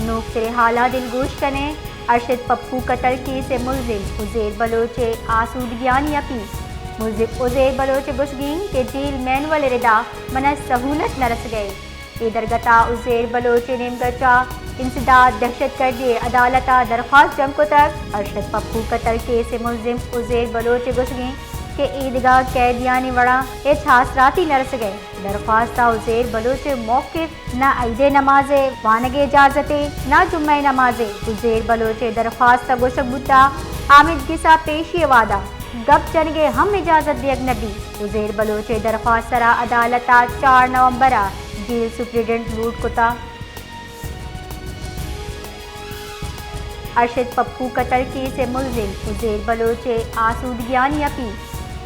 نوکتریں حالاں دلگوش کنیں۔ ارشد پپو قتل کیس ءِ ملزم عزیر بلوچ ءِ آسودگیانی اپیل۔ ملزم عزیر بلوچ ءِ گوشگ انت کہ جیل مینول ءِ ردا من ءَ سہولت نہ رسگ ءَ انت۔ اے درگت ءَ عزیر بلوچ ءِ نیمگ ءَ چہ انسداد دہشت گردی ءِ عدالت ءَ درخواست جم کتگ۔ ارشد پپو قتل کیس ءِ ملزم عزیر بلوچ ءِ گوشگ انت کہ اے دگہ قیدیانی وڑا ہچ آسراتی نہ رسگ ءَ انت۔ درخواست ءَ عزیر بلوچ ءِ موقف نہ عید ءِ نماز ءِ وانگ ءِ اجازت ءِ، نہ جمعہ ءِ نماز ءِ۔ عزیر بلوچ ءِ درخواست ءَ گوشگ بوتگ، آمدگس ءَ پیشی ءِ وہد ءَ گپ جنگ ءِ ہم اجازت دیگ نہ بیت۔ عزیر بلوچ ءِ درخواست ءِ سرا عدالت ءَ چار نومبر ءَ جیل سپرنٹنڈنٹ لوٹ کتگ۔ ارشد پپو قتل کیس ءِ ملزم عزیر بلوچ ءِ آسودگیانی اپیل۔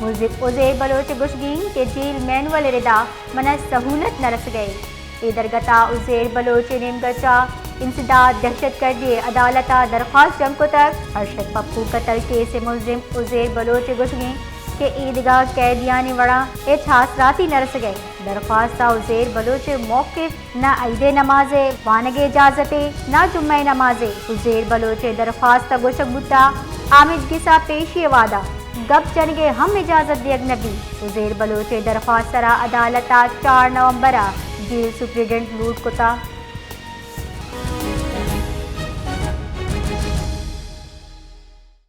ملزم عزیر بلوچ ءِ گوشگ انت کہ جیل مینول ءِ ردا من ءَ سہولت نہ رسگ ءَ انت۔ اے درگت ءَ عزیر بلوچ ءِ نیمگ ءَ چہ انسداد دہشت گردی ءِ عدالت ءَ درخواست جم کتگ۔ ارشد پپو قتل کیس ءِ ملزم عزیر بلوچ ءِ گوشگ انت کہ اے دگہ قیدیانی وڑا ہچ آسراتی نہ رسگ ءَ انت۔ درخواست ءَ عزیر بلوچ ءِ موقف نہ عید ءِ نماز ءِ وانگ ءِ اجازت ءِ، نہ جمعہ ءِ نماز ءِ۔ عزیر بلوچ ءِ درخواست ءَ گوشگ بوتگ، آمدگس ءَ پیشی ءِ وہد ءَ گپ جنگ ءِ ہم اجازت دیگ نہ بیت۔ عزیر بلوچ ءِ درخواست ءِ سرا عدالت ءَ چار نومبر ءَ جیل سپرنٹنڈنٹ لوٹ کتگ۔